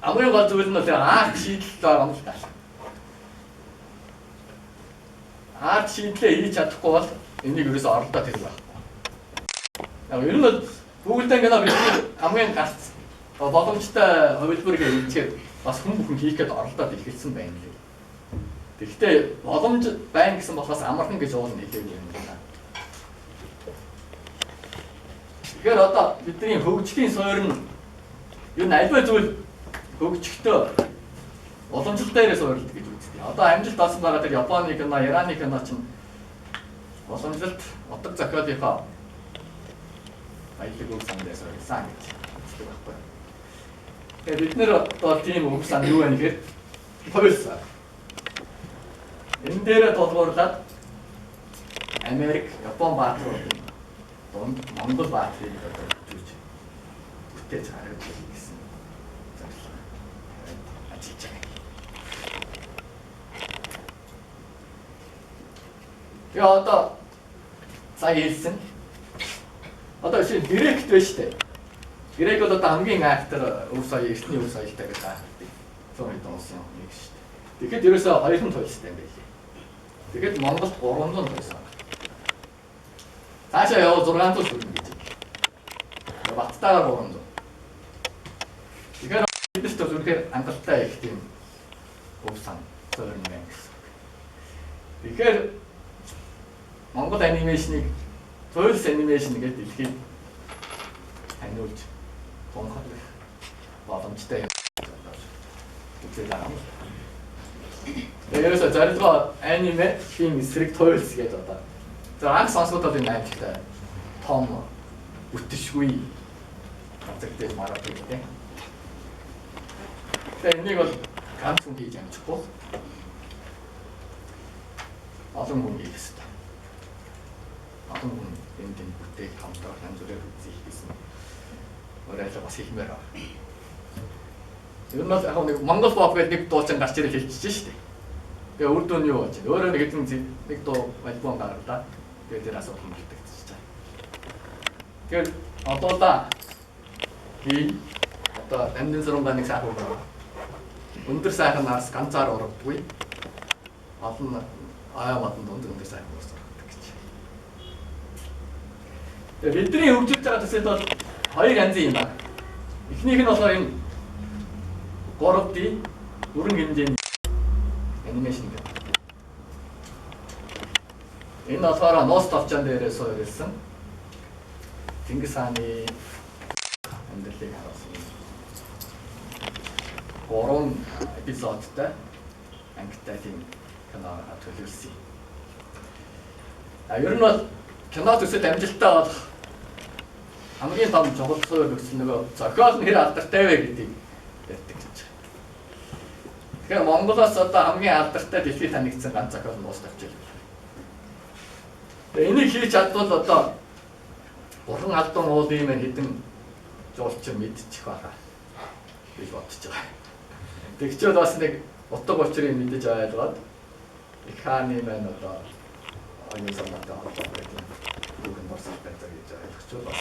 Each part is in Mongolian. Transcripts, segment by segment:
Хамгийн гол зүйл нь бол арт шийдэл байгаа юм л да. Арт шийдлээ хийж чадахгүй бол энийг ерөөсөө оролдоод хэрэг байхгүй. Яг ер нь бол Google-д кино бидний хамгийн гарц боломжтой хувилбар гэж хэлчихэд бас хүн бүхэн хийх гээд оролдоод эхэлсэн байна лээ. Тэгэхдээ боломж байна гэсэн болохоос амархан гэж уул нь хэлээгүй юм байна. Тэгэхээр одоо бидний хөгжлийн суурь нь ер нь альва зүйл хөгжихдээ уламжлал дээрээ суурилдаг гэж үздэг. Одоо амжилт олсон байгаа тэр Японы кино, Ираны кино чинь уламжлалт утга зохиолынхоо баялаг өг сан дээр суурилсан гэж үздэг байхгүй. Тэгэхээр бид нэр одоо тийм өг сан юу вэ гэхээр туйлсан. Энэ дээрээ тулгуурлаад Америк, Япон баатруудын дунд Монгол баатрыг одоо хөгжүүлж бүтээж гаргах гэсэн зорилго ажиллаж байгаа. Тэгээ одоо сая хэлсэн. Одоо жишээ нь грект байна шүү дээ. Грек бол одоо хамгийн айхтар өв соёл, эртний өв соёлтой гэж гайхдаг. 100 хэдэн улсын нэг шүү дээ. Тэгэхэд ерөөсөө хоёрхан туйлстай юм байлээ. Тэгэхэд Монголд 300 туйлсан. Цаашаа явал 600 хүрнэ гэж. Баттайгаар 300. Тэгэхээр бид нарт бол үнэхээр хангалттай их тийм өв сан суурь байна гэсэн. Тэгэхээр Монгол анимашныг туйлс анимашн гэж дэлхийд таниулж тунхаглах боломжтой юм гэж байгаа юм. Тэгээ ерөөсөө зорилгоо аниме фильм эсрэг туйлс гэж одоо. За анх сонсоход бол энэ аимшигтай том бүтшгүй газагдаж мараад тийм. Тэгээ энийг бол ганц хүн хийж амжихгүй. Олон хүн хийх ёстой. Олон хүн энд энэ бүтээх хамтрах янз бүрээр үзэх гэсэн уриалга бас хэлмээр байна. Ер нь бол яг нэг Монгол pop гэдэг нэг дуучин гарч ирэл хэлчихэж шүү дээ. Тэгээ үр дүн нь юу болж байна? Өөрөө нэг хэдэн нэг дуу альбом гаргалаа. Тэгээ тэр асуудал нь бэлтгэгдчихэж байгаа. Тэгэхээр одоодаа би одоо дамдын зурмгаа нэг сайхан үг байна. Өндөр сайхан нарс ганцаар урагдгүй. Олон ай модон дунд өндөр сайхан урс ургадаг гэж. Тэгээ бидний хөгжүүлж байгаа төсөлд бол хоёр янзын юм байна. Эхнийх нь болохоор энэ 3D бүрэн хэмжээний анимашн гэдэг. Энэ болохоор нуус товчон дээрээ суурилсан Чингис хааны амьдралыг харуулсан 3 эпизодтай ангитай тийм кино төлөвлөсөн. А ер нь бол кино төсөл амжилттай болох хамгийн том чухал суурь гэсэн нөгөө зохиол нь хэр алдартай вэ гэдгийг ярьдаг гэж. Тэгэхээр Монголоос одоо хамгийн алдартай дэлхийд танигдсан ганц зохиол нь Уус тавчил. Тэгээ энийг хийж чадвал одоо Бурхан алдан уулын маань хэдэн жуулчин мэдчих байхаа гэж бодож байгаа. Тэгчээд бас нэг утга учирыг мэдэж ойлгоод их хааны маань одоо оюун санаатай холбоотой гэдэг түүхэн дурсалтай цаг гэж ойлгочвол бас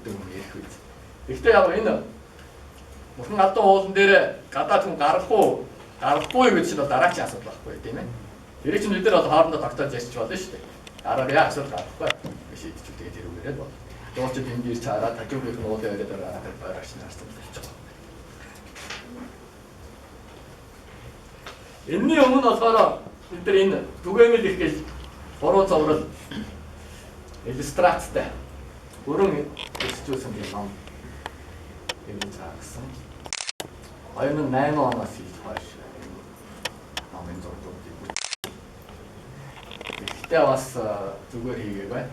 хэдэн хүн ярих үед. Гэхдээ яг энэ Бурхан алдан уулан дээр гадаад хүн гарах уу, гарахгүй гэж чинь бол дараагийн асуудал байхгүй тийм ээ. Тэр чинь бид нар бол хоорондоо тогтоож ярьчих болно шүү дээ. Гараарай асуудал гарахгүй гэж шийдчихвэл тэгээд тэр үгээрээ бол. Жуулчид энд ирж хараад хажуугийнх нь уулын орой дээр гараад байрагч нь харсан болчих. Энэний өмнө болохоор бид нар энэ түгээмэл их гэж гурван цоврал иллюстрацтай бүрэн төсчүүлсэн тийм ном ингэж гаргасан. 2008 оноос хийж хойш энэ номын зургуудыг Гэхдээ бас зүгээр хийгээгүй.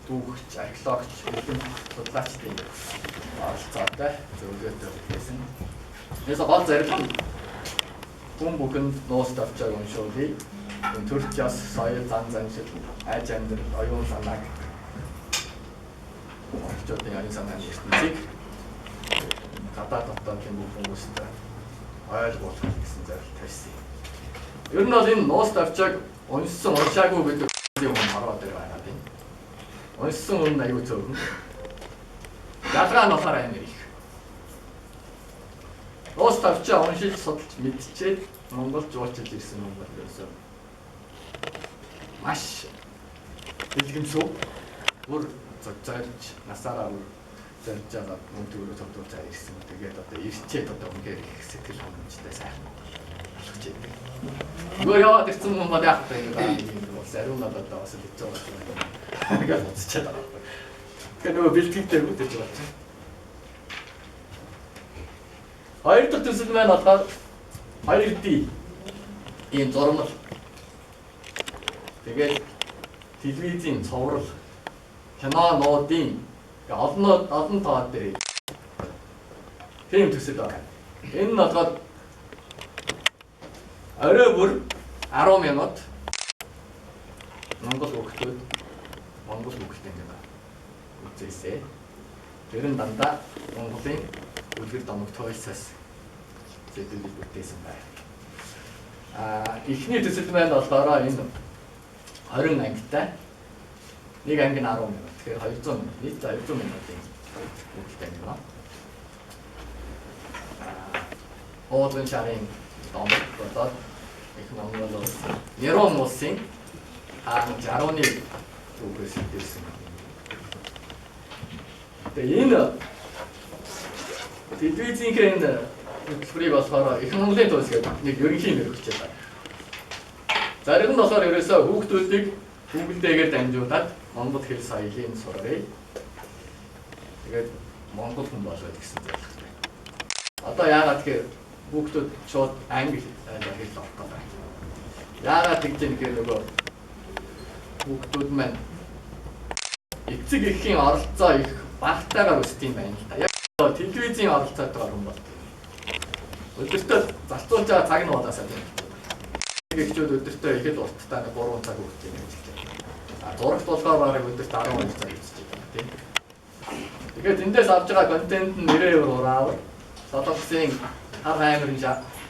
Түүхч, археологч, эрдэм судлаачдын оролцоотой зөвлөгөөтэй байсан. Тэрээс гол зорилго нь хүн бүхэнд нуус тавчааг уншуулъя. Төрч яс, соёл, зан заншил, айж амьдрал, оюун санааг монголчуудын оюун санааны ертөнцийг гадаад дотоодын бүх хүмүүст ойлгуулах гэсэн зорилт тавьсан. Ер нь бол энэ нуус тавчааг уншсан, уншаагүй гэдэг юм хорвоо дээр байгаа юм. Уншсан хүн аюу цөөхөн. Ялгаа нь болохоор амар их. Уус тавчаа уншиж судалж мэдчихэд Монгол жуулчилж ирсэн юм бол ерөөсөө маш дэлгэмсүү бүр зорж насаараа бүр зорж байгаа мөн төгрөг цогцолж ирсэн. Тэгээд одоо ирчээд одоо үнээр их сэтгэл хангамжтай сайхан алхаж идэг. Нөгөө яваад ирсэн юм бол яах вэ? Энэ бас ариун надад бас л хэцүү байгаа юм. Гэж бодсочоод байгаа байхгүй. Тэгэхээр нөгөө бэлтгэгдээгүй гэж байгаа чинь. Хоёр дахь төсөл маань болохоор 2D ийм зурмал. Тэгээд телевизийн цоврал, кинонуудын олон олон тоо дээр тийм төсөл байна. Энэ нь болохоор орой бүр 10 минут Монгол хүүхдүүд Монгол хүүхдтэй ингээд үзээсэй. Тэр нь дандаа Монголын үлгэр домог туйлсаас зэдвийг бүтээсэн байна. Эхний төсөл маань болохоор энэ 20 ангитай. Нэг анги нь 10 минут. Тэгэхээр 200 минут. Нийт 200 минутын хүүхдтэй анги байна. Уулын шарын домог болоод их Монгол улс Нерон улсын хаан Жарууны түүхээс ирсэн. Тэгээ энэ телевизийн энэ хөтөлбөрийг болохоор их Монголын туус гэдэг нэг ерөнхий нэр өгч байгаа. Зарим нь болохоор ерөөсөө хүүхдүүдийг Google дээгээр дамжуулаад монгол хэл соёлыг сураарай. Тэгээд монгол хүн болоод гэсэн зорилготой. Одоо яагаад тэгэхээр хүүхдүүд шууд англи хэл орох гэдэг. Яагаад тэгж юм гэхээр нөгөө хүүхдүүд маань эцэг эхийн оролцоо их багтаагаар өсдөг юм байна л да. Яг телевизийн оролцоотойгоор хүн болдог. Өдөртөө зарцуулж байгаа цаг нь болоосаа тийм. Эхчүүд өдөртөө их л урттай 3 цаг өгч юм гэж хэлж байна. А зурагт болохоор бараг өдөрт 12 цаг үзэж байгаа тийм. Тэгэхээр тэндээс авч байгаа контент нь нэрээ ураавар Солонгосын хар аймарын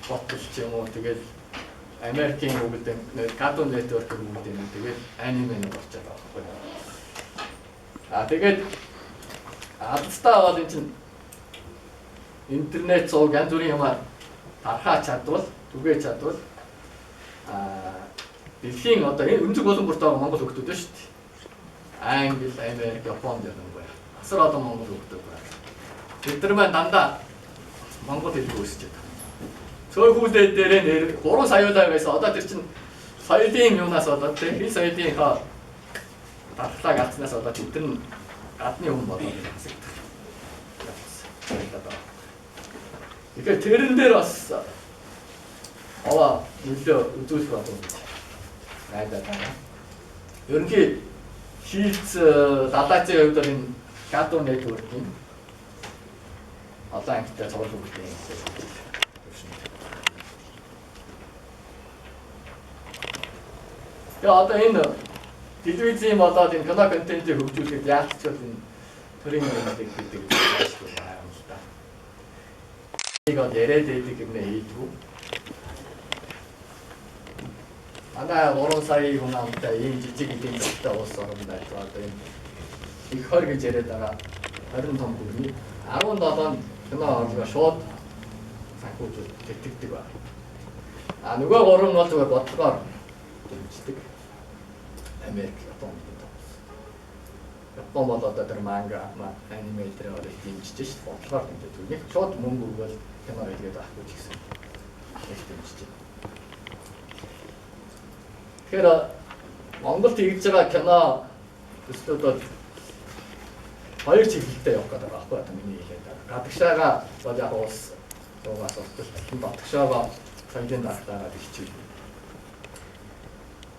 ботл ч юм уу тэгэл Америкийн үгэл Cartoon Network-ийн үгэл юм тэгэл аниме нэг болчиход байгаа байхгүй. А тэгээд алстаа бол энэ чинь интернет зууг янз бүрийн юмар тархаа чадвал түгээ чадвал дэлхийн одоо энэ өнцөг болон бүрт байгаа монгол хүүхдүүд байна шүү дээ. Англи, Америк, Японд ялангуяа асар олон монгол хүүхдүүд байна. Тэд нар маань дандаа монгол хэлийг өсөж байгаа. Цөөхүүдээ дээрээ нэр 3 саяудаа байсан. Одоо тэр чинь соёлын юунаас болоод тийм хэл соёлынхаа дархлааг алдснаас болоод тэд нар гадны хүн болоод хасагдах. Тэгэхээр тэрэн дээр бас аваа нөлөө үзүүлэх боломж найдаад байна. Ерөнхий шийдс далайцын хувьд бол энэ Cartoon Network-ийн олон ангитай цуврал хүүхдийн төвшөнд. Тэгээ одоо энэ телевизийн болоод энэ кино контентыг хөгжүүлэхэд яах ч бол энэ төрийн мэдлэг гэдэг ашгүй байна юм л да. Нэг бол яриад байдаг юм нэ хийдгүү. Манай 3 сая хүн амтай ийм жижиг эдийн засгтай улс орн байж байгаа. Одоо энэ их 20 гэж яриад байгаа 20 том бүрний 17 нь кино орлогоо шууд санхүүжүүлж тэтгэдэг байна. А нөгөө 3 нь бол зүгээр бодлогоор дэмждэг. Америк, Япон гэдэг том. Япон бол одоо тэр манга, аниме дээр бол их дэмжиж шээ. Бодлогоор дэмжиж. Нэг шууд мөнгө өгвөл кино хийгээд байхгүй ч гэсэн их дэмжиж байна. Тэгэхээр Монголд хийж байгаа кино төслүүд бол хоёр чиглэлтэй явах гэдэг байгаа байхгүй одоо миний хэлээд байгаа. Гадагшаага бол яг улс руугаас уртал дотгошоогоо соёлын дархлаагаар хичээл.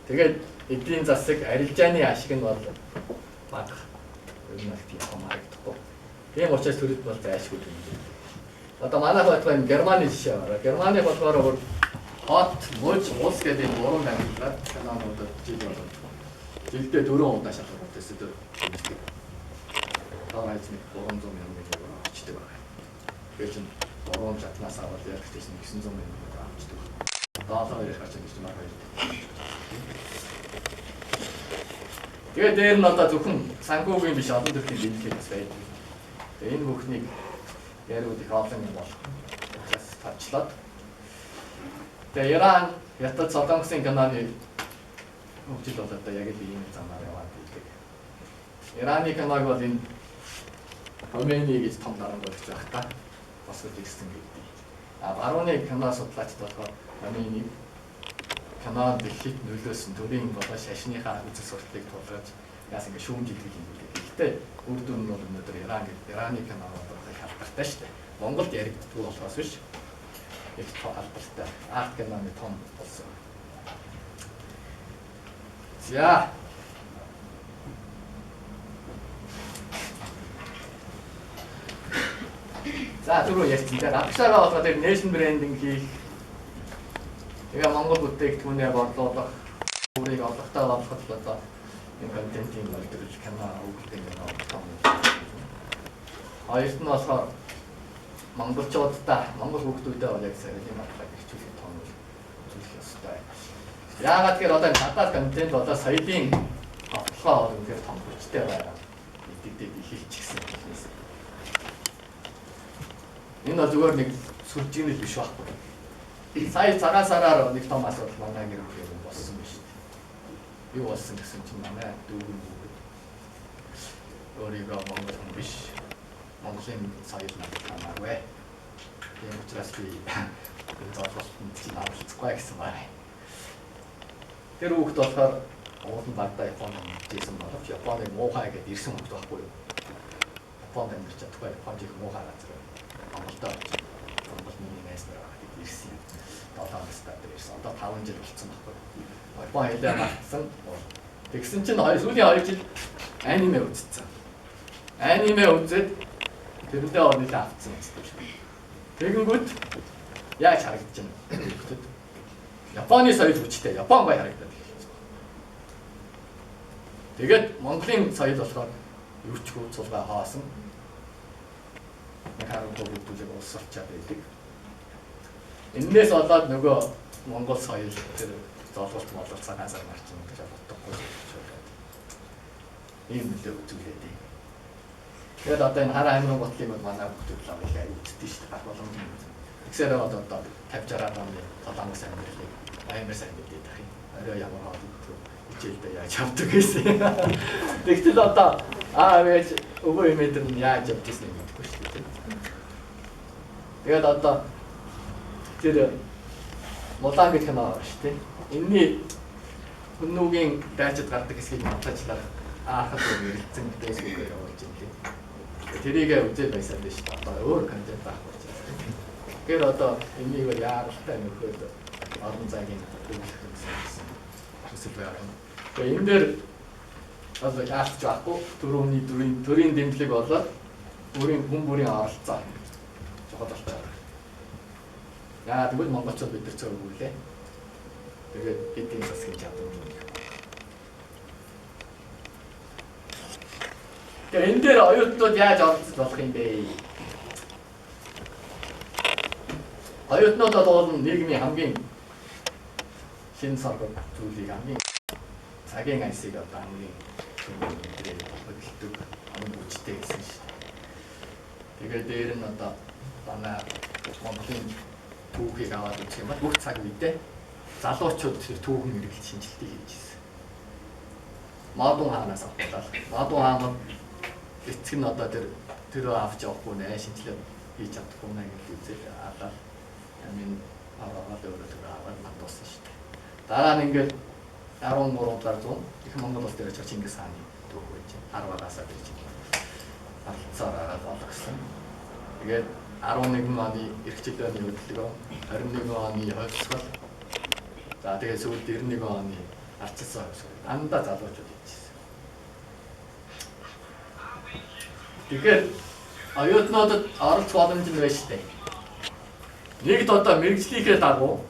Тэгээд эдийн засаг арилжааны ашиг нь бол бага. Ер нь бол тийм том харагдахгүй. Тийм учраас төрөлд бол зайлшгүй юм. Одоо манайх болохоор энэ Германы жишээ байна. Германы болохоор бүр хот, муж, улс гэдэг энэ гурван ангиллаар кинонуудад жил болгоно. Жилдээ 4 удаа шалгардаг төсөд. Тоо хайц нэг 300 мянган евро авчдаг байна. Тэгэхээр чин 3 шатнаас аваад ярих гэсэн 900 мянган евро авчдаг. Доллар ярих гэж чинь баг хоёр. Тэгээд дээр нь одоо зөвхөн санхүүгийн биш олон төрлийн дэмжлэг бас байдаг. Тэгээ энэ бүхнийг яриуд их олон юм болох. Учраас очлоод. Тэгээ Иран, Хятад, Солонгосын киноны хөгжил бол одоо яг л ийм замаар яваад байдаг. Ираны киног бол энэ Хомейни гэж том дарангуйч байх та босгож ирсэн гэдэг. А барууны кино судлаачид болохоор Хомейни кинонд дэлхийд нөлөөсөн төрийн болон шашныхаа үзэл сурталыг тулгаж яасан ингэ шүүмжилдэг юм билээ. Гэхдээ үр дүн нь бол өнөөдөр Иран гэдэг Ираны кино бол их алдартай шүү дээ. Монголд яригддаггүй болохоос биш. Их алдартай. Арт киноны том болсон. За. За түрүү ярьсан дээр гадагшаага болохоор тэр nation branding хийх. Тэгээ Монгол бүтээгдэхүүнээ борлуулах, бүрийг олгохтой болгоход л одоо энэ контентын болдог кино, хүүхдийн кино том. Хоёрт нь болохоор монголчуудаа, монгол хүүхдүүдэд бол яг соёлын бодлого хичүүлэх том үзүүлэх ёстой. Яагаад гэхээр одоо энэ гадаад контент одоо соёлын автлага бол үнэхээр том хүчтэй байгаа. Итгэдэг ихэлчихсэн юм. Энэ бол зүгээр нэг сүлжигнэл биш байхгүй. Сая цагаан сараар нэг том асуудал манай гэр бүлийн болсон байна шүү дээ. Юу болсон гэсэн чинь манай дүүгэн хүүхэд өөрийгөө монгол хүн биш. Монголын соёл надад хамаагүй. Тийм учраас би энэ зовлолтод чинь оролцохгүй гэсэн байна. Тэр хүүхэд болохоор уулын багдаа Японд амьдарч боловч Японыг муухай гэдээ ирсэн хүүхэд байхгүй юу? Японд амьдарч чадахгүй, Японд их муухай газар. Монголдо очиж Монгол миний найз нар байгаа гэдээ ирсэн юм. 7 настай дээр ирсэн. Одоо 5 жил болцсон байхгүй юу? Япон хэлээ мартсан. Тэгсэн чинь сүүлийн 2 жил аниме үзсэн. Аниме үзээд тэрэндээ ол нэлээ автсан гэсэн юм шиг. Тэгэнгүүт яаж харагдаж байна хүүхдэд? Японы соёл хүчтэй. Япон гоё харагдаад эхэлсэн. Тэгээд Монголын соёл болохоор юу ч хүү цулгаа хоосон. Нэг харангуй бүгдүүлэг улсалчаад байдаг. Эннээс болоод нөгөө Монгол соёл тэр зовлолт молол цагаан сар нар чинь гэж бодохгүй гэж байна. Ийм нөлөө үзүүлээд юм. Тэгээд одоо энэ хараа амиран ботлыг бол манай хүүхдүүд л их аюу үздэг шүү дээ. Гар боломж юм. Тэгсээр одоо 50 60 оны Солонгос амьдралыг амар сайн мэдээд байх юм. Орой ямар хоол идэх хичээлдээ яаж явдаг гэсэн. Тэгтэл одоо аав ээж өвөө эмээ тэр нь яаж явж ирснийг мэдэхгүй шүү дээ. Тэгээд одоо тэр Мулан гэх кино байна шүү дээ. Энийний хүннүүгийн дайчид гардаг хэсгийг монтажлаад аахад мэрэлцэн фэйсбүүкээр явуулж байна тийм. Тэрийг үзээд байсан биш үү? Одоо өөр контент байхгүй учраас. Тэгэхээр одоо энийг бол яаралтай нөхөд олон цагийн төвлөх гэсэн хүсэл байгаа юм. Тэгээ энэ дээр одоо яалч байхгүй түрүүний төрийн дэмжлэг болоод бүрийн хүн бүрийн оролцоо чухал болтой байна. Яа тэгвэл монголчууд бид нар цөөхүүлээ. Тэгээд эдийн засгийн чадвар нь. Тэгээ энэ дээр оюутнууд яаж оролцож болох юм бэ? Оюутнууд бол нийгмийн хамгийн шинэ соргог зүйлийг хамгийн цагийн аясыг одоо хамгийн түрүүнд хөдөлдөг хамгийн хүчтэй гэсэн шүү дээ. Тэгээд дээр нь одоо манай Монголын түүхийг аваад үзэх юм бол бүх цаг үедээ залуучууд тэр түүхэн хэрэглэж шинжилтийг хийж ирсэн. Модун хаанаас авахлаа. Модун хаан эцэг нь одоо тэрөө авч явахгүй нэ шинжилгээ хийж чадахгүй нэ гэж үзэл алаад амин аваад өөрөө тэр аваад мандуулсан шүү дээ. Дараа нь ингээд 13 дугаар зуун их Монгол улс дээр очиж Чингис хааны түүх байж 10-аас ирж харилцаар агаад олгосон. Тэгээд 11 оны эрх чөлөөний хөдөлгөөн, 21 оны хувьсгал. За тэгээд сүүлд 91 оны арчилсан хувьсгал. Дандаа залуучууд хийжсэн. Тэгэхээр оюутнуудад оролцох боломж нь байна шүү дээ. Нэгд одоо мэргэжлийнхээ дагуу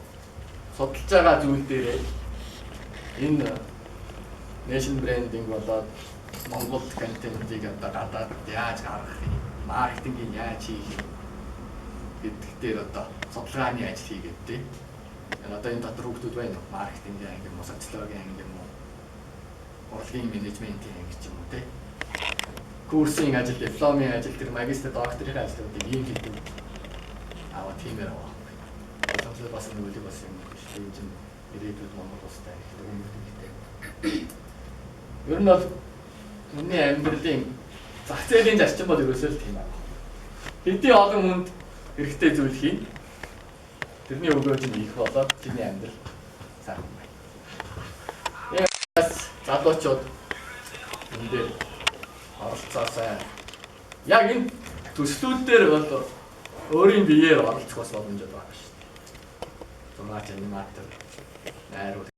судалж байгаа зүйл дээрээ энэ nation branding болоод Монгол контентыг одоо гадаад яаж гаргах юм, маркетингийг яаж хийх юм гэдэг дээр одоо судалгааны ажил хийгээд тий. Энэ одоо энэ дотор хүүхдүүд байна уу? Маркетингийн анги юм уу, социологийн анги юм уу, урлагийн менежментийн анги ч юм уу тий. Курсын ажил, дипломын ажил, тэр магистр, докторийн ажлуудыг ийм хэдэн аваа тиймээр байгаа. Монголд бас энэ үлэг бас юм биш. Тийм чинь ирээдүйд Монгол улстай хэрэгтэй өмнөх хэрэгтэй. Ер нь бол миний амьдралын зах зээлийн зарчим бол ерөөсөө л тийм аа. Хэдий олон хүнд хэрэгтэй зүйл хийн. Тэрний өгөөж нь их болоод чиний амьдрал сайхан байна. Яас залуучууд энэ дээр оролцоосай. Яг энэ төслүүд дээр бол өөрийн биеэр оролцох бас боломжтой байна шүү дээ. Зураач, аниматор, найруулагч.